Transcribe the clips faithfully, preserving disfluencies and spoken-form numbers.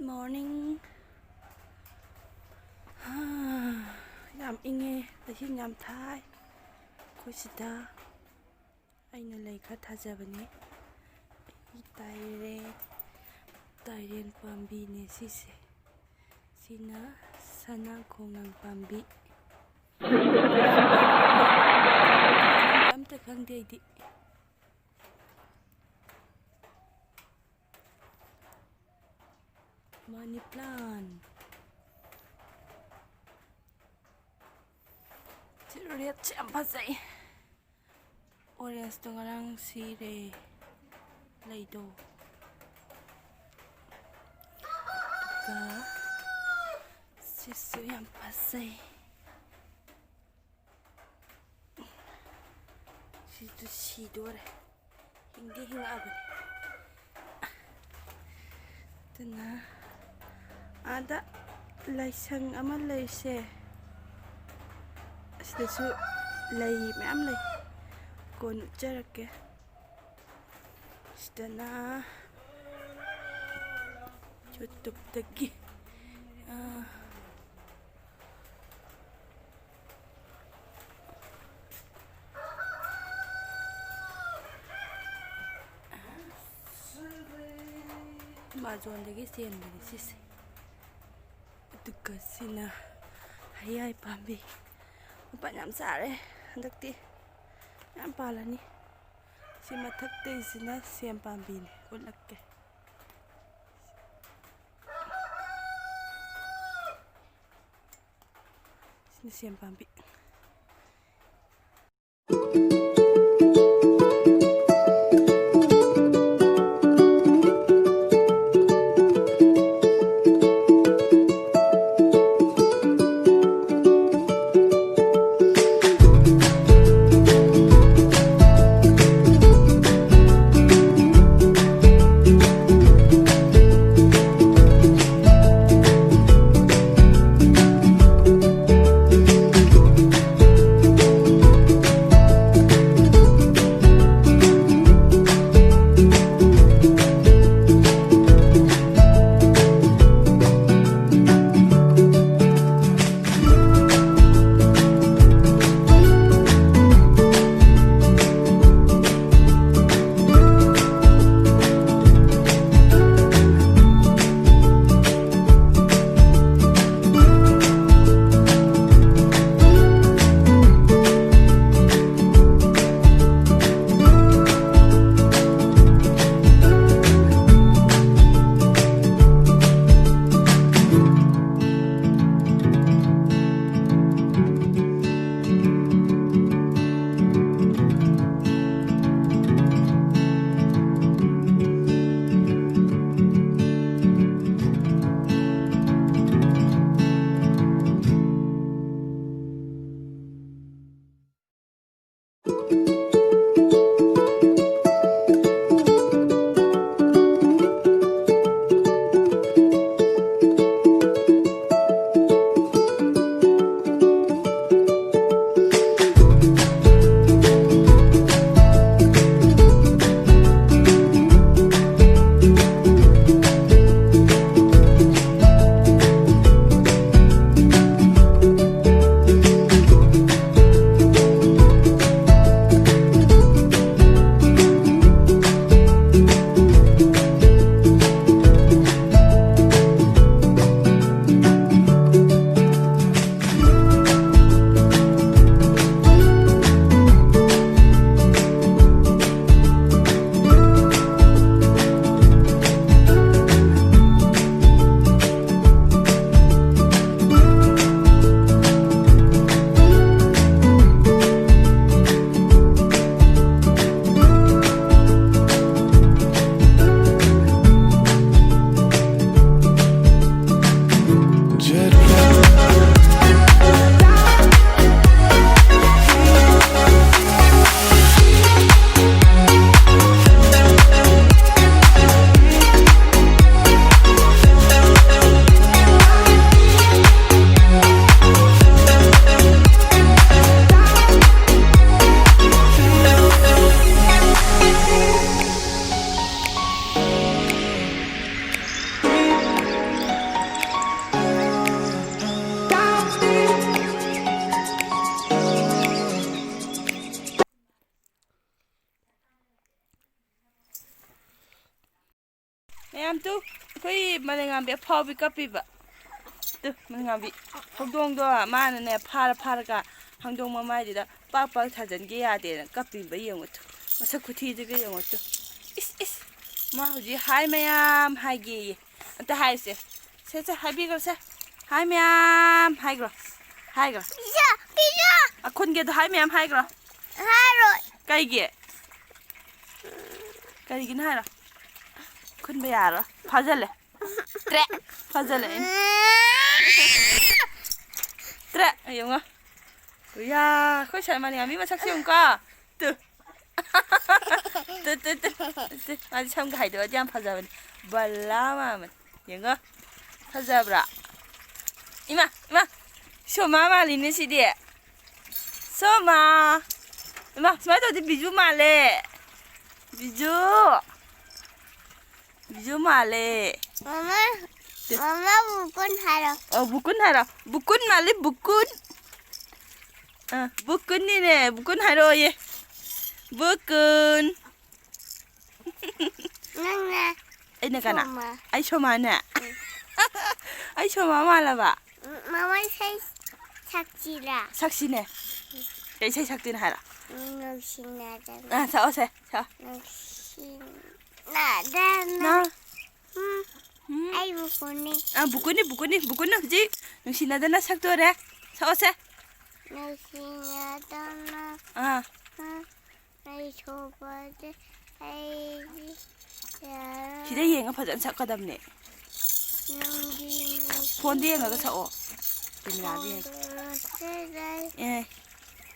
Morning. ꯍꯥ, ꯌꯥꯝ ꯏꯪꯉꯦ, ꯂꯩꯆꯤꯟ ꯌꯥꯝ ꯊꯥꯏ꯫ ꯑꯩꯈꯣꯏ ꯁꯤꯗ ꯑꯩꯅ ꯂꯩ ꯈꯔ ꯊꯥꯖꯕꯅꯦ꯫ ꯑꯩꯒꯤ ꯇꯥꯏꯔꯦꯟ, ꯇꯥꯏꯔꯦꯟ ꯄꯥꯝꯕꯤꯅꯦ ꯁꯤꯁꯦ꯫ ꯁꯤꯅ ꯁꯅꯥ ꯈꯣꯡꯅꯥꯡ ꯄꯥꯝꯕꯤ꯫ ꯑꯝꯇ ꯈꯪꯗꯦ ꯑꯩꯗꯤ꯫ Money plant꯫ ꯁꯤ redꯁꯦ ꯌꯥꯝ ꯐꯖꯩ꯫ Orangeꯇꯣ ꯉꯔꯥꯡ ꯁꯤꯔꯦ ꯂꯩꯗꯣ꯫ ꯑꯗꯨꯒ ꯁꯤꯁꯨ ꯌꯥꯝ ꯐꯖꯩ꯫ ꯁꯤꯁꯨ ꯁꯤꯗꯣꯔꯦ꯫ ꯍꯤꯡꯗꯤ ꯍꯤꯡꯉꯛꯑꯕꯅꯤ꯫ ꯑꯗꯨꯅ ꯑꯥꯗ ꯂꯥꯏꯁꯪ ꯑꯃ ꯂꯩꯁꯦ꯫ ꯑꯁꯤꯗꯁꯨ ꯂꯩ ꯃꯌꯥꯝ ꯂꯩ꯫ ꯀꯣꯟꯅ ꯎꯠꯆꯔꯛꯀꯦ꯫ ꯁꯤꯗꯅ YouTubeꯇꯒꯤ, ꯑ, Amazonꯗꯒꯤ ꯆꯦꯟꯕꯅꯤ ꯁꯤꯁꯦ꯫ ꯑꯗꯨꯒ ꯁꯤꯅ ꯍꯩꯌꯥꯏ ꯄꯥꯝꯕꯤ꯫ ꯃꯄꯥꯟ ꯌꯥꯝ ꯆꯥꯔꯦ ꯍꯟꯗꯛꯇꯤ꯫ ꯌꯥꯝ ꯄꯥꯜꯂꯅꯤ꯫ ꯁꯤ ꯃꯊꯛꯇꯩꯁꯤꯅ ꯁꯦꯝ ꯄꯥꯝꯕꯤꯅꯦ, ꯎꯠꯂꯛꯀꯦ꯫ ꯁꯤꯅ ꯁꯦꯝ ꯄꯥꯝꯕꯤ꯫ ꯌꯥꯝ ꯇꯨ, ꯑꯩꯈꯣꯏ ꯃꯂꯦꯉꯥꯝꯕꯤ ꯑꯐꯥꯎꯕꯤ ꯀꯞꯄꯤꯕ꯫ ꯇꯨ, ꯃꯂꯦꯉꯥꯝꯕꯤ꯫ ꯍꯧꯗꯣꯡꯗꯣ ꯃꯥꯅꯅꯦ, ꯐꯥꯔ ꯐꯥꯔꯒ ꯍꯧꯗꯣꯡ ꯃꯃꯥꯏꯗꯨꯗ ꯄꯥꯛ ꯄꯥꯛ ꯊꯥꯖꯤꯟꯒꯦ ꯌꯥꯗꯦꯅ ꯀꯞꯄꯤꯕ ꯌꯦꯡꯉꯨ ꯇꯨ꯫ ꯃꯁꯛ ꯈꯨꯊꯤꯗꯨꯒ ꯌꯦꯡꯉꯨ ꯇꯨ꯫ ꯏꯁ, ꯏꯁ꯫ ꯃꯥ ꯍꯧꯖꯤꯛ "ꯍꯥꯏ ꯃꯌꯥꯝ" ꯍꯥꯏꯒꯦꯌꯦ꯫ ꯑꯝꯇ ꯍꯥꯏꯁꯦ꯫ ꯁꯦ, ꯁꯦ, ꯍꯥꯏꯕꯤꯈ꯭ꯔꯣꯁꯦ꯫ "ꯍꯥꯏ ꯃꯌꯥꯝ" ꯍꯥꯏꯈ꯭ꯔꯣ꯫ ꯍꯥꯏꯈ꯭ꯔꯣ꯫ Pizza, pizza. ꯑꯈꯨꯟꯒꯦꯗꯣ "ꯍꯥꯏ ꯃꯌꯥꯝ" ꯍꯥꯏꯈ꯭ꯔꯣ꯫ ꯍꯥꯏꯔꯣꯏ꯫ ꯀꯩꯒꯤ? ꯀꯔꯤꯒꯤꯅꯣ ꯍꯥꯏꯔꯣ꯫ ꯈꯨꯟꯕ ꯌꯥꯔꯣꯏ꯫ ꯐꯥꯖꯜꯂꯦ꯫ ꯇ꯭ꯔꯦ꯫ ꯐꯥꯖꯜꯂꯦ ꯑꯩꯅ꯫ ꯇ꯭ꯔꯦ꯫ ꯌꯦꯡꯉꯣ꯫ ꯌꯥ, ꯑꯩꯈꯣꯏ ꯁꯜꯃꯥꯟ ꯌꯥꯝꯃꯤ ꯃꯁꯛꯁꯦ ꯌꯦꯡꯉꯨꯀꯣ꯫ ꯇꯨ꯫ ꯇꯨ, ꯇꯨ, ꯇꯨ, ꯇꯨ꯫ ꯃꯥꯗꯤ ꯁꯝꯒ ꯍꯥꯏꯗꯣꯛꯑꯗꯤ ꯌꯥꯝ ꯐꯖꯕꯅꯤ꯫ ꯕꯂꯥ ꯃꯥꯟꯕꯅꯤ꯫ ꯌꯦꯡꯉꯣ꯫ ꯐꯖꯕ꯭ꯔꯥ? ꯏꯃꯥ, ꯏꯃꯥ꯫ ꯁꯣꯃꯥ ꯃꯥꯜꯂꯤꯅꯦ ꯁꯤꯗꯤ꯫ ꯁꯣꯃꯥ꯫ ꯏꯃꯥ, ꯁꯨꯃꯥꯏꯅ ꯇꯧꯗꯤ ꯕꯤꯖꯨ ꯃꯥꯜꯂꯦ꯫ ꯕꯤꯖꯨ꯫ ꯕꯤꯖꯨ ꯃꯥꯜꯂꯦ꯫ ꯃꯃꯥ, ꯇꯦ꯫ ꯃꯃꯥ ꯕꯨꯀꯨꯟ ꯍꯥꯏꯔꯣ꯫ ꯑꯣ, ꯕꯨꯀꯨꯟ ꯍꯥꯏꯔꯣ꯫ ꯕꯨꯀꯨꯟ ꯃꯥꯜꯂꯤ, ꯕꯨꯀꯨꯟ꯫ ꯑ, ꯕꯨꯀꯨꯟꯅꯤꯅꯦ, ꯕꯨꯀꯨꯟ ꯍꯥꯏꯔꯛꯑꯣꯌꯦ꯫ ꯕꯨꯀꯨꯟ꯫ ꯅꯪꯅ ꯑꯩꯅ ꯀꯅꯥ? ꯁꯣꯃꯥ꯫ ꯑꯩ ꯁꯣꯃꯥꯅꯦ? ꯎꯝ꯫ ꯑꯩ ꯁꯣꯃꯥ ꯃꯥꯜꯂꯕ? ꯎꯝ, ꯃꯃꯥ ꯏꯁꯩ ꯁꯛꯁꯤꯔꯥ? ꯁꯛꯁꯤꯅꯦ꯫ ꯀꯩ ꯏꯁꯩ ꯁꯛꯇꯣꯏꯅꯣ ꯍꯥꯏꯔꯣ? ꯎꯝ, ꯅꯨꯡꯁꯤꯅꯗꯅ꯫ ꯑ, ꯁꯛꯑꯣꯁꯦ, ꯁꯛꯑꯣ꯫ ꯅꯨꯡꯁꯤꯅꯗꯅ꯫ ꯅ? ꯎꯝ, ꯎꯝ꯫ ꯑꯩ ꯕꯨꯀꯨꯟꯅꯤ꯫ ꯑ, ꯕꯨꯀꯨꯟꯅꯤ, ꯕꯨꯀꯨꯟꯅꯤ, ꯕꯨꯀꯨꯟꯅ ꯍꯧꯖꯤꯛ ꯅꯨꯡꯁꯤꯅꯗꯅ ꯁꯛꯇꯣꯔꯦ꯫ ꯁꯛꯑꯣꯁꯦ꯫ ꯅꯨꯡꯁꯤꯅꯗꯅ꯫ ꯑꯥ꯫ ꯎꯝ꯫ ꯑꯩ ꯁꯣꯛꯄꯁꯦ ꯑꯩꯗꯤ ꯌꯥꯔꯣꯏ꯫ ꯁꯤꯗ ꯌꯦꯡꯉ ꯐꯖꯅ ꯁꯛꯀꯗꯕꯅꯦ꯫ ꯅꯨꯡꯗꯤ ꯅꯨꯡꯁꯤ꯫ ꯐꯣꯟꯗ ꯌꯦꯡꯉꯒ ꯁꯛꯑꯣ꯫ ꯀꯦꯃꯦꯔꯥꯗ ꯌꯦꯡꯉ꯫ ꯐꯣꯟꯗ ꯁꯤꯗ ꯑꯦ꯫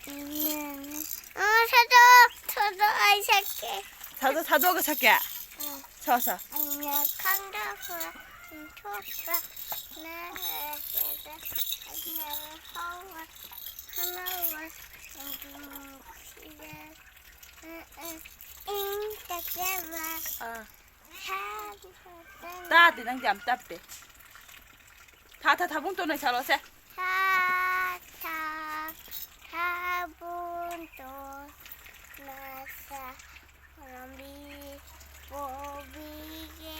ꯌꯦꯡꯉꯦ꯫ ꯑ, ꯊꯥꯗꯣꯛ, ꯊꯥꯗꯣꯛ, ꯑꯩ ꯁꯛꯀꯦ꯫ ꯊꯥꯗꯣꯛ, ꯊꯥꯗꯣꯛꯑꯒ ꯁꯛꯀꯦ? ꯑ꯫ ꯁꯛꯑꯣ, ꯁꯛꯑꯣ꯫ ꯑꯩꯅ ꯈꯪꯗꯕ ꯊꯣꯛꯄ ꯅꯪ ꯑꯩꯅ ꯍꯧꯕ ꯈꯪꯍꯧꯕ ꯅꯨꯡꯗꯤ ꯅꯨꯡꯁꯤꯔꯦ꯫ ꯏꯪ ꯇꯞꯆꯕ ꯑꯥ꯫ ꯁꯥꯕꯤ ꯈꯛꯇꯅ꯫ ꯇꯥꯗꯦ, ꯅꯪꯗꯤ ꯌꯥꯝ ꯇꯞꯄꯦ꯫ ꯊꯥ, ꯊꯥ, ꯊꯥꯕꯨꯡꯇꯣꯟ ꯑꯣꯏ ꯁꯥꯔꯛꯑꯣꯁꯦ꯫ ꯊꯥ, ꯊꯥ, ꯊꯥꯕꯨꯡꯇꯣꯟ ꯃꯁꯥ ꯂꯝꯕꯤ ꯄꯣꯕꯤꯒꯦ꯫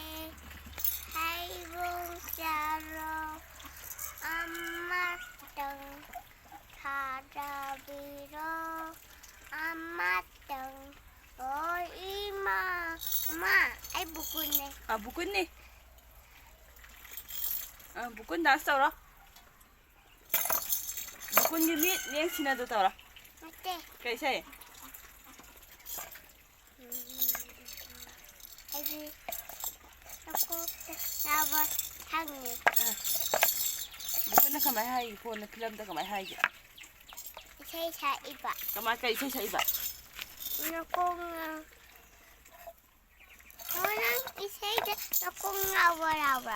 ꯕꯨꯀꯨꯟꯅꯦ꯫ ꯑ, ꯕꯨꯀꯨꯟꯅꯤ꯫ ꯑ, ꯕꯨꯀꯨꯟ dance ꯇꯧꯔꯣ꯫ ꯕꯨꯀꯨꯟꯒꯤ ꯃꯤꯠ ꯂꯦꯡ ꯁꯤꯟꯅꯗꯨ ꯇꯧꯔꯣ꯫ ꯅꯠꯇꯦ꯫ ꯀꯩ ꯏꯁꯩ? ꯎꯝ, ꯑꯩꯗꯤ ꯅꯀꯣꯛꯇ ꯌꯥꯎꯕ ꯁꯪꯉꯤ꯫ ꯑ꯫ ꯕꯨꯀꯨꯟꯅ ꯀꯃꯥꯏ ꯍꯥꯏ? ꯐꯣꯟꯗ, ꯐꯤꯂꯝꯗ ꯀꯃꯥꯏ ꯍꯥꯏꯒꯦ? ꯏꯁꯩ ꯁꯛꯏꯕ꯫ ꯀꯃꯥꯏ, ꯀꯩ ꯏꯁꯩ ꯁꯛꯏꯕ? ꯅꯀꯣꯛꯅ ꯑꯣ, ꯅꯪ ꯏꯁꯩꯗ ꯅꯀꯣꯛ ꯉꯥꯎꯕ ꯌꯥꯎꯕ꯭ꯔꯥ?